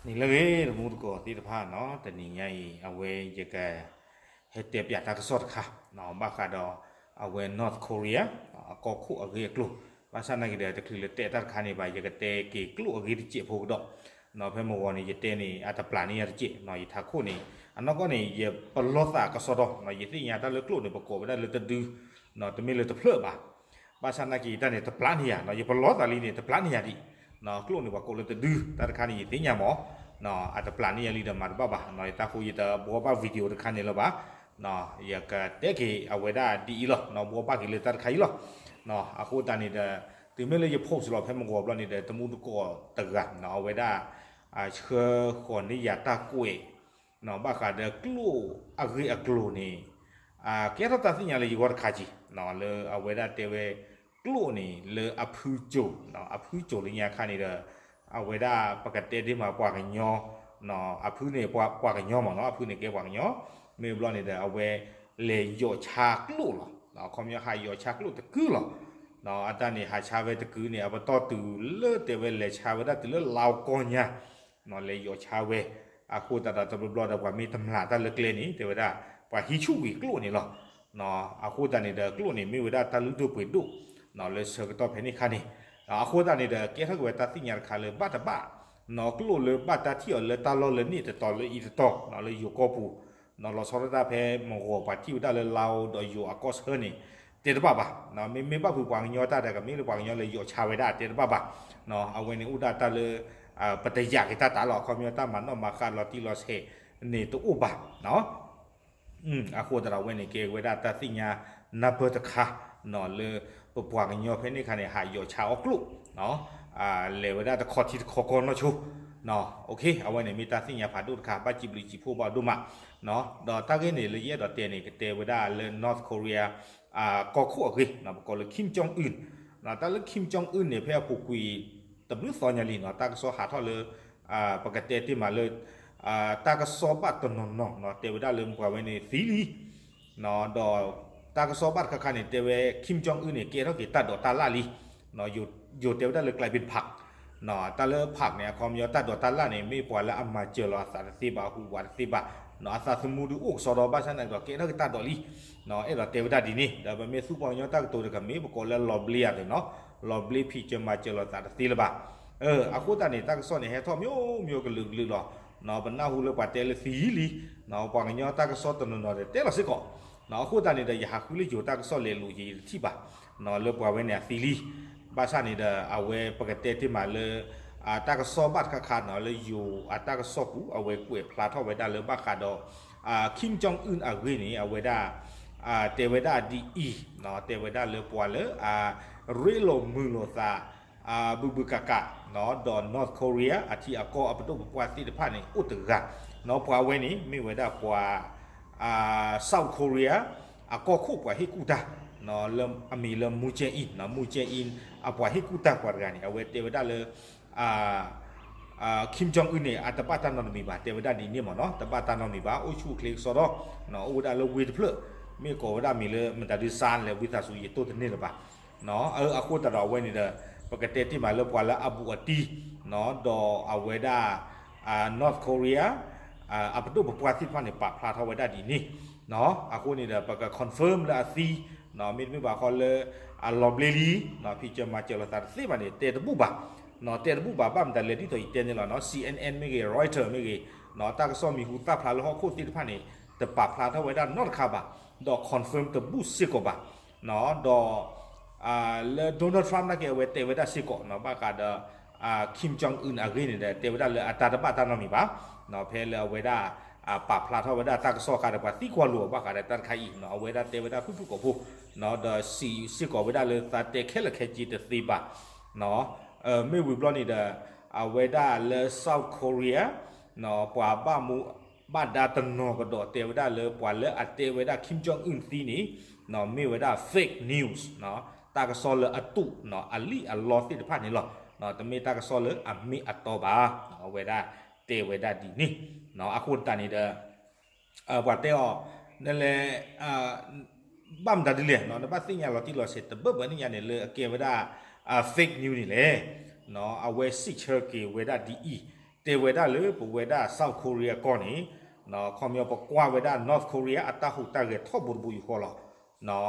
နံၤလၢအဂ့ၤ တမူတကိးသ့ၣ်တဖၣ်နီၤ, တနံၤညါအံၤ အဝဲယက ဟဲတဲပၠးတၢ်ကစီၣ်တခါ ဘၣ်ဃးဒီး အဝဲ North Korea အကီၢ်ခိၣ်အဂ့ၢ်အကျိၤ, ဘၣ်ဆၣ်နာ်က့ဒီး တချုးလၢတဲတၢ်တခါန့ၣ်ဘၣ် ယကတဲက့ၤကျိၣ်အဂ့ၢ်တစဲးဖိကဒီး, ဖဲမုၢ်ဂီၤန့ၣ် ယတဲန့ၣ် အတပျၢ်န့ၢ်ယၤတစဲး, ယထးခိၣ်န့ၣ် အနီၢ်ကီၢ်န့ၣ် ယပလီၢ်သးကစီဒီ, ယသ့ၣ်ညါတၢ်လၢကျိၣ်န့ၣ် ပကိးဝဲဒၣ်လၢတဒု, တမ့ၢ်လၢတဖျၢၣ်ဘၣ် ဘၣ်ဆၣ်နာ်က့တၢ်န့ၣ် တပျၢ်န့ၢ်ယၤ, ယပလီၢ်သးလံန့ၣ် တပျၢ်န့ၢ်ယၤဒံး, ကျိၣ်န့ၣ်ပှၤကိးလၢတဒု တၢ်တခါန့ၣ် ယသ့ၣ်ညါမး, အတပျၢ်န့ၢ်ယၤလံဒီးမၤတဘၣ်ဘၣ်, ယတၢ်ဃိယတဘှီဘၣ် video တခါန့ၣ်လၢၤဘၣ်, ယကတဲက့ၤအဝဲဒၣ်ဒ်အံၤလီၤ, ဘှီဘၣ်က့ၤလၢတၢ်တခါအံၤလီၤ, အဃိသတးန့ၣ်ဒီး တုၤမ့ၢ်လၢယ post လီၤဖဲမုၢ်ဂီၤဘျီန့ၣ်ဒီး တမူတကိးတဂၤ အဝဲဒၣ် ဆှၢဃီၤန့ၢ်ယၤတၢ်ကွဲး ဘၣ်ဃးဒီးကျိၣ်အဂ့ၢ်အကျိၤန့ၣ် ကဲထီၣ်တၢ်သ့ၣ်ညါလၢယဂီၢ်တခါက့ၤ, လၢအဝဲဒၣ်တဲဝဲ ကျိၣ်န့ၣ်လၢအဖုကၠိၤ, အဖုကၠိၤလၢညါခါန့ၣ်ဒီး အဝဲဒၣ်ပကတဲဒ်မးပှၤကညီ, အဖုန့ၣ်ပှၤကညီမးနီၤ, အဖုန့ၣ်ကဲပှၤကညီ, မ့ၢ်ဘျီန့ၣ်ဒီး အဝဲလဲၤယီၤဆါကျိၣ်လီၤ, ခီပညီဟးယီၤဆါကျိၣ်တကုလီၤ, အတၢ်န့ၣ်ဟးဆါဝဲတကုန့ၣ် အပတီၢ်တုၤလၢတဲဝဲလဲၤဆါဝဲဒၣ်တုၤလၢလါကီညါ လဲၤယီၤဆါဝဲ, အဃိသတးဒီးတဘျီဘျီဒီးပှၤမ့ၢ်တမျၢ်တၢ်လၢကျဲန့ၣ် တဲဝဲဒၣ် ပှၤဟံးဆူၣ်ကွံာ်ကျိၣ်န့ၣ်လီၤ, အဃိသတးန့ၣ်ဒီးကျိၣ်န့ၣ်မ့ၢ်ဝဲဒၣ်တၢ်လုၢ်ဒိၣ်ပှ့ၤဒိၣ် လၢဆၢကတီၢ်ဖဲန့ၣ်ခါန့ၣ်, အဃိသတးန့ၣ်ဒီးကဲထီၣ်က့ၤဝဲတၢ်သ့ၣ်ညါတခါလၢဘၣ်တဘၣ်, ကျိၣ်လၢဘၣ်တၢ်ထံၣ်အီၤလၢတၢ်လီၢ်လၢန့ၣ်တတီၤလၢအံၤတတီၤ လၢယိၤကီၢ်ပူၤ, လီၤဆီဒၣ်တၢ်ဖဲမုၢ်ဂီၤပှၤထံၣ်ဝဲဒၣ်လၢလါအိဒီးယိၤအကီၢ်ဆၢန့ၣ် တဲတဘၣ်ဘၣ်, မ့မ့ၢ်ဘၣ်ဖုးပှၤကညီတၢ်ဒီးကမ့ၢ်လၢပှၤကညီလဲၤယီၤဆါဝဲဒၣ်တဲတဘၣ်ဘၣ်, အဝဲန့ၣ်အိၣ်ဒၣ်တၢ်လၢ ပတယာ်က့ၤတၢ်တၢ်လီၤ, အခီပညီတၢ်မၤနီၣ်မၤဃါလီၤတံၢ်လီၤဆဲးန့ၣ်တအိၣ်ဘၣ် အဃိသတးဒီးအဝဲန့ၣ်ကဲဝဲဒၣ်တၢ်သ့ၣ်ညါနၢ်ပၢၢ်တခါ လၢပပှၤကညီဖဲန့ၣ်ခါန့ၣ် ဟးယီၤဆါအီၣ်ကျိၣ်, လဲၤဝဲဒၣ်တခီထံတခီကီၢ်နီၢ်ဆိ, အဝဲန့ၣ်မ့ၢ်တၢ်သ့ၣ်ညါဖးဒိၣ်တခါ ဘၣ်စံးဘျုးစံးဖှိၣ်ဘၣ်ဒိၣ်မး, ဒီးတၢ်ဂ့ၢ်န့ၣ်လၢယအဲၣ်ဒိးတဲန့ၣ် ကတဲဝဲဒၣ်လၢ North Korea ကီၢ်ခိၣ်အဂ့ၢ် ပကိးလၢ Kim Jong Un, တၢ်လၢ Kim Jong Un န့ၣ် ဖဲအပူၤကွံာ် တဘျုးသီညါလံနီၤ တၢ်ကစီၣ်ဟးထီၣ်လၢ ပကတဲတ့ၢ်မးလၢ တၢ်ကစီၣ်ဘၣ်တနီၤနီၤနီၤ တဲဝဲဒၣ်လၢပှၤဝဲန့ၣ်သံလံ, ဒီးတၢ်ကစီၣ်ဘၣ်တခါခါန့ၣ် တဲဝဲ Kim Jong Un န့ၣ် ကဲထီၣ်က့ၤတၢ်ဒိးတၢ်လၣ်လံ, ယိၤတဲဝဲဒၣ်လၢ ကလးဘ့ၣ်ဖး, တၢ်လၢဖးန့ၣ် အခီပညီတၢ်ဒိးတၢ်လၣ်န့ၣ် မ့ၢ်ပှၤလၢအမၤစၢၤလီၤအသးတသ့ဘၣ် အဟူးဝးတသ့ဘၣ်, အသးသမူဒုးအိၣ်ကစီဒီ ဘၣ်ဆၣ်သနာ်က့ဒီး ကဲထီၣ်က့ၤတၢ်ဒိးလံ, အဲၣ်ဒိးတဲဝဲဒၣ်ဒ်န့ၣ် ဒီးပမ့ၢ်သူၣ်ပှၤကညီတၢ်ကတိၤတခါ မ့ၢ်ပကိးလၢလီၤဘျ့ယၤသ့ၣ်နီၤ, လီၤဘျ့ဖံးစၢၤမၤစၢၤလီၤသးတသ့လၢၤဘၣ်, အဃိသတးန့ၣ် တၢ်ကစီၣ်န့ၣ် ဟဲထီၣ်မ့ၢ်အိၣ်မ့ၢ်အိၣ်ကလုာ်ကလုာ်လီၤ, ပနၢ်ဟူလၢပှၤတဲလၢသံလံ, ပှၤကညီတၢ်ကစီၣ်တနီၤနီၤဒီးတဲလီၤစ့ၢ်ကီး, အဃိသတးန့ၣ်ဒီး ယဟးဃုလၢယိၤတၢ်ကစီၣ်လဲၤလိာ်ယံာ်ယတထံၣ်ဘၣ်, လၢပှၤဝဲန့ၣ်အသံလံ, ဘၣ်ဆၣ်န့ၣ်ဒီး အဝဲပကတဲတ့ၢ်မးလၢ တၢ်ကစီၣ်ဘၣ်တခါခါနီၤ လၢယိၤအတၢ်ကစီၣ်ပူၤ အဝဲကွဲးဖျါထီၣ်ဝဲဒၣ်လၢဘၣ်ဃးဒီး Kim Jong Un အဂ့ၢ်န့ၣ် အဝဲဒၣ် တဲဝဲဒၣ်ဒ်အံၤ, တဲဝဲဒၣ်လၢပှၤလၢ ရ့လိာ်မုာ်လိာ်သး ဘုးဘုးကးကး ဒီး North Korea အထံအကီၢ်အပဒိၣ်ပပှၢ်သ့ၣ်တဖၣ်န့ၣ် အိၣ်တဂၤ, ပှၤဝဲန့ၣ် မ့ၢ်ဝဲဒၣ်ပှၤ South Korea အကီၢ်ခိၣ်ပှၤဟ့ၣ်ကူၣ်တၢ် လၢအမံၤလၢ Moon Jae-in, Moon Jae-in အပှၤဟ့ၣ်ကူၣ်တၢ်ပှၤတဂၤန့ၣ် အဝဲတဲဝဲဒၣ်လၢ Kim Jong Un န့ၣ် အတဘၣ်တၢ်နီတမံၤဘၣ် တဲဝဲဒၣ်ဒ်န့ၣ်မ့ၢ်နီၤ, တဘၣ်တၢ်နီတမံၤဘၣ် အိၣ်ဆူၣ်အိၣ်ချ့ကစီဒီ, အိၣ်ဝဲဒၣ်လၢဝ့ၢ်တဖျၢၣ်, မ့ၢ်ကိးဝဲဒၣ်မံၤလၢမတၤဒုစါလဲၣ် ဝံသးစူၤယတိၢ်တန့ၢ်လၢၤဘၣ်, အဃိသတးဒီးအဝဲန့ၣ်ဒီး ပကတဲတ့ၢ်မးလၢပှၤလၢအဘူးအတံၢ် ဒီးအဝဲဒၣ် North Korea အပဒိၣ်ပပှၢ်သ့ၣ်တဖၣ်န့ၣ် ပာ်ဖျါထီၣ်ဝဲဒၣ်ဒ်န့ၣ်, အဃိန့ၣ်ဒီး ပက confirm လၢအသံ, မ့တမ့ၢ်ဘၣ်ဃီလၢ အလီၤဘျ့လံ, ဖံးစၢၤမၤစၢၤလိာ်သးတသ့ဘၣ်န့ၣ် တဲတဘူၣ်ဘၣ်, တဲတဘူၣ်ဘၣ် ဘၣ်မတၤလဲၣ် ဒ်သိးယတဲန့ၣ်လီၤနီၤ CNN မ့ၢ်ဂ့ၤ Reuters မ့ၢ်ဂ့ၤ, တၢ်ကစီၣ်မံၤဟူသၣ်ဖျါလၢဟီၣ်ခိၣ်သ့ၣ်တဖၣ်န့ၣ် တပာ်ဖျါထီၣ်ဝဲဒၣ်နီတခါဘၣ်, ဒီး confirm တဘူၣ်စ့ၢ်ကီးဘၣ်, ဒီး လၢ Donald Trump နာ်က့အဝဲတဲဝဲဒၣ်စ့ၢ်ကီးနီၤ ဘၣ်ဃးဒီး Kim Jong Un အဂ့ၢ်န့ၣ်ဒီး တဲဝဲဒၣ်လၢအတၢ်တဘၣ်တၢ်နီတမံၤဘၣ်, ဖဲလၢအဝဲဒၣ် ပာ်ဖျါထီၣ်ဝဲဒၣ်တၢ်ကစီၣ်အခါဒီး ပှၤသံကွၢ်လိာ်အီၤဘၣ်ဃးဒီးတၢ်တခါအံၤနီၤ အဝဲဒၣ်တဲဝဲဒၣ်ဖုၣ်ဖုၣ်ကိာ်ဖိ, ဒီးစံးစ့ၢ်ကီးဝဲဒၣ်လၢသးတဲခဲလၢာ်ခဲဆ့တသ့ဘၣ်, မ့ၢ်ဝံၤဘျီန့ၣ်ဒီး အဝဲဒၣ်လၢ South Korea ပှၤဘၣ်မူဘၣ်ဒါတနီၤကဒီးတဲဝဲဒၣ်လၢပှၤလၢအတဲဝဲဒၣ် Kim Jong Un သံန့ၣ် မ့ၢ်ဝဲဒၣ် fake news တၢ်ကစီၣ်လၢအတူး အလံၣ်အလီသ့ၣ်တဖၣ်န့ၣ်လီၤ. တမ့ၢ်တၢ်ကစီၣ်လၢအမ့ၢ်အတီဘၣ်. အဝဲဒၣ်တဲဝဲဒၣ်ဒ်န့ၣ်. အဃိသတးန့ၣ်ဒီး ပှၤတဲအီၤ နလဲၤ ဘၣ်မတၤဒ်လဲၣ် နဘၣ်သ့ၣ်ညါလီၤတံၢ်လီၤဆဲးတဘၢၣ်ဘၢၣ်န့ၣ်ညါန့ၣ် လၢအကဲဝဲဒၣ် fake news န့ၣ်လဲၣ်. အဝဲစံးဆၢက့ၤဝဲဒၣ်ဒ်အံၤ တဲဝဲဒၣ်လၢပဝဲဒၣ် South Korea ကီၢ်န့ၣ် ခီပညီပကွၢ်ဝဲဒၣ် North Korea အတၢ်ဟူးတၢ်ဂဲၤထီဘိတဘိယူၢ်ဃီလီၤ.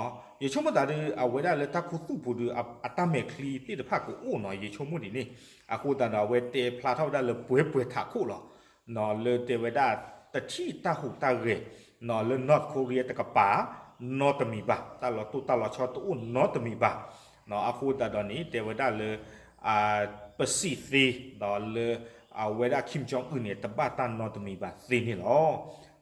ယဆိကမိၣ်သးဒုး အဝဲဒၣ်လၢတၢ်ခူသူၣ်ပူၤဒုး အတၢ်မဲာ်ချံသ့ၣ်တဖၣ်ကအိၣ်နီၤ ယဆိကမိၣ်ဒ်န့ၣ်. အဃိသတးဒီး အဝဲတဲဖျါထီၣ်ဝဲဒၣ်လၢပှဲၤပှဲၤထးခိၣ်လီၤ. လၢတဲဝဲဒၣ် တထံၣ်တၢ်ဟူးတၢ်ဂဲၤ လၢ North Korea တကပၤ နီတမံၤဘၣ်, တၢ်လီၤတိၢ်တၢ်လီၤဆီတအိၣ်နီတမံၤဘၣ်. အဃိသတးဒီးန့ၣ် တဲဝဲဒၣ်လၢ ပစံးသ့ လၢ အဝဲဒၣ် Kim Jong Un န့ၣ် တဘၣ်တၢ်နီတမံၤဘၣ်သ့န့ၣ်လီ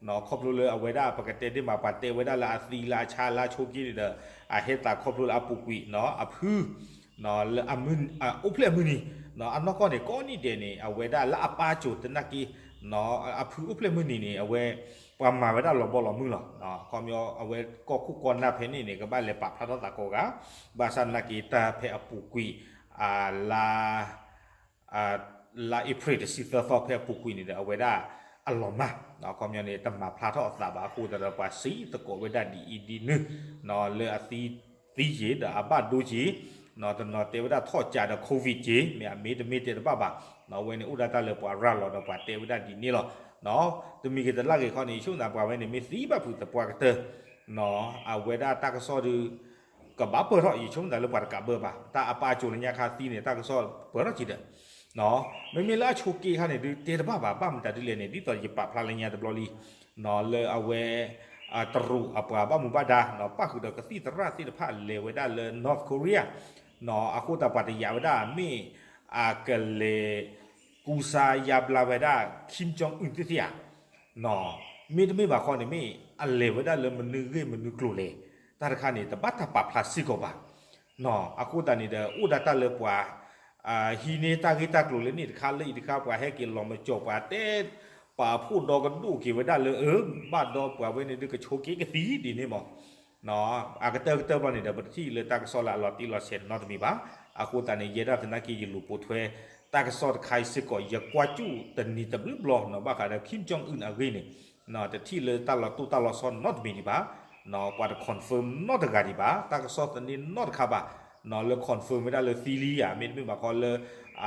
ၤ. ခီဖျိလၢအဝဲဒၣ်ပကတဲဒ်မး ပှၤတဲဝဲဒၣ်လၢအသံလၢအဆါလၢအဆိးက့န့ၣ်ဒီး အဟဲသးခီဖျိလၢအပူၤကွံာ် အဖု လၢ အိၣ်ဖျဲၣ်အမုၢ်နံၤ အနီၢ်ကီၢ်န့ၣ် ကိးနံၣ်ဒဲးန့ၣ် အဝဲဒၣ်လၢအပၢ်စိၤသနာ်က့ အဖုအိၣ်ဖျဲၣ်မုၢ်နံၤန့ၣ် အဝဲ ပှၤမၤဝဲဒၣ်လီၤဘီလီၤမုၢ်လီၤ. ခီပညီအဝဲကီၢ်ခိၣ်ကီၢ်နၢ်ဖဲန့ၣ်န့ၣ် ကဘၣ်လဲၤပာ်ဖျါထီၣ်သးကိးဂၤ, ဘၣ်ဆၣ်သနာ်က့တၢ်ဖဲအပူၤကွံာ် လါ လါ April တဆံသၢသီဖဲအပူၤကွံာ်န့ၣ်ဒီး အဝဲဒၣ်အလီၤမၢ် ခီပညီန့ၣ် တမၤဖျါထီၣ်အသးဘၣ်. အဃိသတးဒီး ပှၤစံးသကိးဝဲဒၣ်ဒ်အံၤဒ်နုၤ လၢအသံ သံယံာ်ဒီးအဘၣ်ဒိက့ၤ တနီၤတဲဝဲဒၣ်ထီၣ်ကးဒီး COVID က့ၤ မ့ၢ်အမ့ၢ်တမ့ၢ်တဲတဘၣ်ဘၣ်. အဝဲန့ၣ်အိၣ်ဒၣ်တၢ်လၢပှၤရၤလီၤဒီးပှၤတဲဝဲဒၣ်ဒ်န့ၣ်လီၤ. တမံၤဂ့ၤတလၢ်ဂ့ၤခီန့ၣ် ယဆိကမိၣ်သးပှၤဝဲန့ၣ် မ့ၢ်သံဘၣ်ဖုးသပှၢ်ကတၢၢ် အဝဲဒၣ်တၢ်ကစီၣ်ဒုး ကဘၣ်ပၢၢ်ထီၣ် ယဆိကမိၣ်သးလၢပှၤတကးဘၢဘၣ်. တၢ်အပၢ်အစိၤလၢညါခါသံန့ၣ် တၢ်ကစီၣ်ပၢၢ်ထီၣ်က့ၤဒီး မ့မ့ၢ်လၢအဆိးက့ခါန့ၣ်ဒုး တဲတဘၣ်ဘၣ် ဘၣ်မတၤဒ်လဲၣ်န့ၣ် ဒ်သိးယပာ်ဖျါလၢညါတဘျီလံ လၢအဝဲ တရူးအပှၤဘၣ်မူဘၣ်ဒါ ပၣ်ဃုာ်ဒီးကသံၣ်သရၣ်သ့ၣ်တဖၣ်လဲၤဝဲဒၣ်လၢ North Korea အဃိသတးပှၤတယာ်ဝဲဒၣ် မ့ၢ်အကလဲၤ ကူစါယါဘျါဝဲဒၣ် Kim Jong Un သ့ၣ်သ့ၣ်ဧါ မ့တမ့ၢ်ဘၣ်ဃီန့ၣ် မ့ၢ်အလဲၤဝဲဒၣ်လၢမနုၤဂ့ၢ်မနုၤကျိၤလဲၣ်, တၢ်တခါန့ၣ် တဘၣ်တၢ်ပာ်ဖျါစ့ၢ်ကီးဘၣ်. အဃိသတးန့ၣ်ဒီး အိၣ်ဒၣ်တၢ်လၢပှၤ ဟံးန့ၢ်တၢ်ဂ့ၢ်တၢ်ကျိၤလၢန့ၣ်တခါလၢအံၤတခါ ပှၤဟဲက့ၤလီၤမၠီၤပှၤတဲ ပာ်ဖှိၣ်ဒီကဒိၣ်က့ၤဝဲဒၣ်လၢ အၢ ဘၣ်ဒီးပှၤဝဲန့ၣ်ဒုးကဆိးက့ကသံဒ်န့ၣ်မး အကတၢၢ်ကတၢၢ်ဘျီန့ၣ်ဒီး ပတထံၣ်လၢတၢ်ကစီၣ်လၢအလီၤတံၢ်လီၤဆဲးနီတမံၤဘၣ်. အဃိသတးန့ၣ် ယဲဒၣ်သနာ်က့ ယလူၤပိာ်ထွဲ တၢ်ကစီၣ်တခါအံၤစ့ၢ်ကီး ယကွၢ်စူၣ်တနံၤတဘျုးဘျီနီၤ ဘၣ်ဃးဒီး Kim Jong Un အဂ့ၢ်န့ၣ် တထံၣ်လၢတၢ်လီၤတိၢ်တၢ်လီၤဆီနီတမံၤဒံးဘၣ်. ပှၤတ confirm နီတဂၤဒံးဘၣ်. တၢ်ကစီၣ်သန့နီတခါဘၣ် လၢ confirm ဝဲဒၣ်လၢသံလံဧါ မ့တမ့ၢ်ဘၣ်ဃီလၢ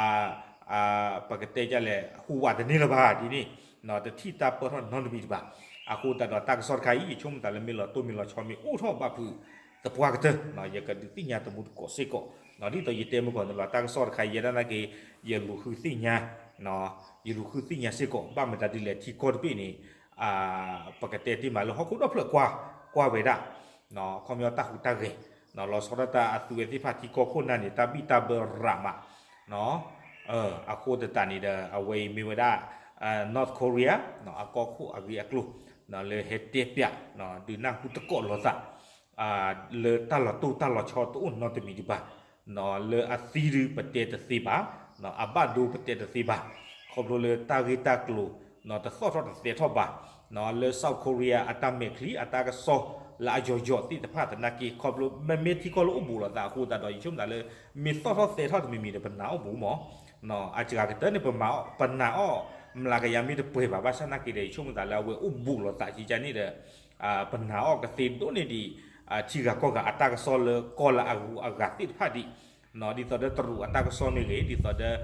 ပကတဲဒ်လဲၣ် ဟူးဝးတန့ၢ်လၢၤဘၣ်ဒ်န့ၣ် တထံၣ်တၢ်ပၢၢ်ထီၣ်နီတမံၤဒံးဘၣ်. အဃိသတးဒီးတၢ်ကစီၣ်တခါအံၤ ယဆိကမိၣ်သးလၢမ့ၢ်လီၤတိၢ်မ့ၢ်လီၤဆီမ့ၢ်အိၣ်ထီၣ်ဘၣ်ဖုးသပှၢ်ကတၢၢ် ယကဒုးသ့ၣ်ညါတမူတကိးစ့ၢ်ကီး ဒ်သိးယတဲမုၢ်ကီၢ်န့ၣ်လီၤ တၢ်ကစီၣ်တခါအံၤ ယဲဒၣ်သနာ်က့ ယလူၤဃုသ့ၣ်ညါ ယလူၤဃုသ့ၣ်ညါစ့ၢ်ကီး ဘၣ်မတၤဒ်လဲၣ် ထံကီၢ်တဘ့ၣ်န့ၣ် ပကတဲတ့ၢ်မးလၢဟီၣ်ခိၣ်ဒီဖျၢၣ်ကွၢ် ကွၢ်ဝဲဒၣ် ခီပညီတၢ်ဟူးတၢ်ဂဲၤ လီၤဆီဒၣ်တၢ်အသုးဝဲသ့ၣ်တဖၣ်ထံကီၢ်ခိၣ်နၢ်န့ၣ် တၢ်ဘံၣ်တၢ်ဘၢရးမး အဃိသတးန့ၣ်ဒီး အဝဲအံၤမ့ၢ်ဝဲဒၣ် North Korea အကီၢ်ခိၣ်အဂ့ၢ်အကျိၤ လၢဟဲတဲပၠး ဒုးနၢ်ဟူသကိးလိာ်သး လၢတၢ်လီၤတိၢ်တၢ်လီၤဆီတအိၣ်နီတမံၤဒံးဘၣ် လၢအသံဒုးပတဲတသ့ဘၣ် အဘၣ်ဒိပတဲတသ့ဘၣ် ခီဖျိလၢတၢ်ဂ့ၢ်တၢ်ကျိၤ တသီၣ်ထီၣ်တသဲထီၣ်ဘၣ် လၢ South Korea အတၢ်မဲာ်ချံအတၢ်ကစီၣ်လၢအယီၤယီၤသ့ၣ်တဖၣ်သနာ်က့ ခီဖျိမ့မ့ၢ်ထံကီၢ်လၢအိၣ်ဘူးလိာ်သးအဃိသတးဒီး ယဆိကမိၣ်သးလၢ မ့ၢ်သီၣ်ထီၣ်သဲထီၣ်တမံၤမံၤဒီး ပနာ်အီၣ်ဘူးမး အစှၤကတၢၢ်န့ၣ် ပနာ်အီၣ် မျးကယၤမ့ၢ်တပှဲၤဘၣ် ဘၣ်ဆၣ်သနာ်က့ဒီး ယဆိကမိၣ်သးလၢအဝဲအိၣ်ဘူးလိာ်သးကကန့ၣ်ဒီး ပနာ်အီၣ်ကသ့ဒိၣ်န့ၢ်ဒံး ထံဂၤကီၢ်ဂၤအတၢ်ကစီၣ်လၢကီၢ်လၢအဂုၤအဂၤသ့ၣ်တဖၣ်ဒံး ဒ်သိးဒီးတရူးအတၢ်ကစီၣ်မ့ၢ်ဂ့ၤ ဒ်သိးဒီး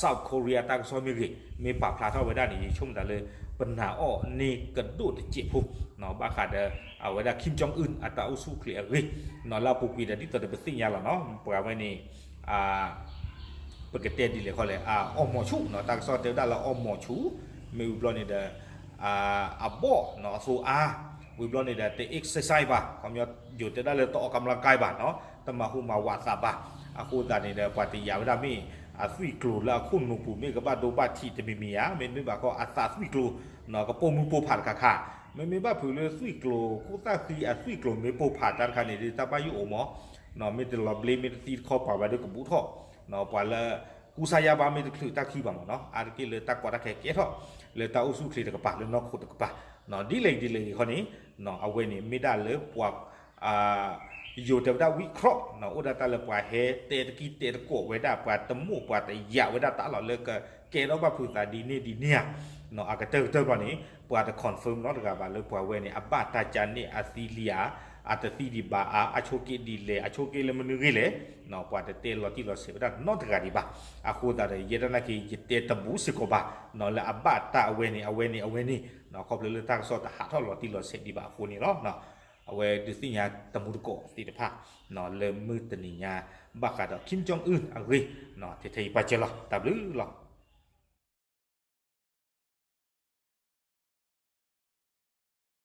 South Korea အတၢ်ကစီၣ်မ့ၢ်ဂ့ၤ မ့ၢ်ပာ်ဖျါထီၣ်ဝဲဒၣ်န့ၣ် ယဆိကမိၣ်သးလၢ ပနာ်အီၣ်န့ၢ်ကဒိၣ်တစဲးဖိ ဘၣ်ဃးဒီး အဝဲဒၣ် Kim Jong Un အတၢ်အိၣ်ဆူၣ်အိၣ်ချ့အဂ့ၢ် လၢအပူၤကွံာ်ဒီး ဒ်သိးဒီးပသ့ၣ်ညါလီၤနီၤ ပှၤဝဲန့ၣ် ပကတဲဒ်လဲၣ်ဃီလဲၣ် အအီၣ်မီၤဆူၣ်နီၤ တၢ်ကစီၣ်တဲဝဲဒၣ်လၢအီၣ်မီၤဆူၣ် မ့ၢ်ဝံၤဘျီန့ၣ်ဒီး အဘီၣ်နီၤ အသိအါ ဝံၤဘျီန့ၣ်ဒီး တ exercise ဘၣ် ခီပညီ ယိၤတဲဒၣ်လၢတအီၣ်ကမျၢကါဘၣ်နီၤ တမၤဟူးမၤဝးသးဘၣ် အဃိသတးန့ၣ်ဒီး ပှၤတယာ်ဝဲဒၣ်မ့ၢ် အသွံၣ်ကျိၤလၢအခိၣ်နူာ်ပူၤ မ့ၢ်ကဘၣ်ဒိဘၣ်ထံးတမံၤမံၤဧါ မ့တမ့ၢ်ဘၣ်ခီ အသးသွံၣ်ကျိၤနီၤ ကပိာ်မုၣ်ပိာ်ဖးတခါခါ မ့မ့ၢ်ဘၣ်ဖုးလၢသွံၣ်ကျိၤ ခိၣ်သၣ်ဃံအသွံၣ်ကျိၤမ့ၢ်ပိာ်ဖးတၢ်တခါန့ၣ်ဒီး တၢ်ဘၣ်ယိၣ်အိၣ်မး မ့ၢ်တလီၤဘျ့မ့ၢ်တသံတခီပှၤဘၣ်ဒီးကဘူးထီၣ် ပှၤလၢ ကူစါယါဘၣ်မ့ၢ်တချုးတၢ်ခံဘၣ်မးနီၤ အါတက့ၢ်လၢတၢ်ကီတၢ်ခဲကဲထီၣ် လၢတၢ်အိၣ်ဆူၣ်အိၣ်ချ့တကပၤ လၢနီၢ်ခိတကပၤ ဒ်လဲၣ်ဒ်လဲၣ်ဂ့ၤခီန့ၣ် အဝဲန့ၣ်မ့ၢ်ဒၣ်လၢပှၤ ယိၤတဲဝဲဒၣ် ဝံၣ်ခရီး အိၣ်ဒၣ်တၢ်လၢပှၤဟဲတဲတကံၢ်တဲတကိးဝဲဒၣ် ပှၤတမိၣ်ပှၤတယာ်ဝဲဒၣ်တၢ်လီၤလၢကကဲထီၣ်ဘၣ်ဖုးသးဒ်န့ၣ်ဒ်န့ၣ်ဧါ အကတၢၢ်ကတၢၢ်ဘျီန့ၣ် ပှၤတ confirm နီတဂၤဘၣ်လၢပှၤဝဲန့ၣ် အဘၣ်တၢ်ကၢန့ၢ်အသံလံဧါ အတသံဒံးဘၣ်ဧါ, အဆိက့ဒ်လဲၣ်, အဆိက့လၢမနုၤဂ့ၤလဲၣ်, ပှၤတတဲလီၤတံၢ်လီၤဆဲးဝဲဒၣ်နီတဂၤဒံးဘၣ်. အဃိသတးဒီး ယဲဒၣ်နာ်က့ ယတဲတဘူးစ့ၢ်ကီးဘၣ်, လၢအဘၣ်တၢ်အဝဲန့ၣ် အဝဲန့ၣ် အဝဲန့ၣ်, ခီဖျိလၢတၢ်ကစီၣ်တဟးထီၣ်လီၤတံၢ်လီၤဆဲးဒံးဘၣ်အဃိန့ၣ်လီၤ. အဝဲဒုးသ့ၣ်ညါတမူတကိးသ့ၣ်တဖၣ် လၢမုၢ်တနံၤညါ ဘၣ်ဃးဒီး Kim Jong Un အဂ့ၢ်, ထဲထဲအံၤပာ်စၢၤလီၤ. တၢ်ဘျုးလီၤ.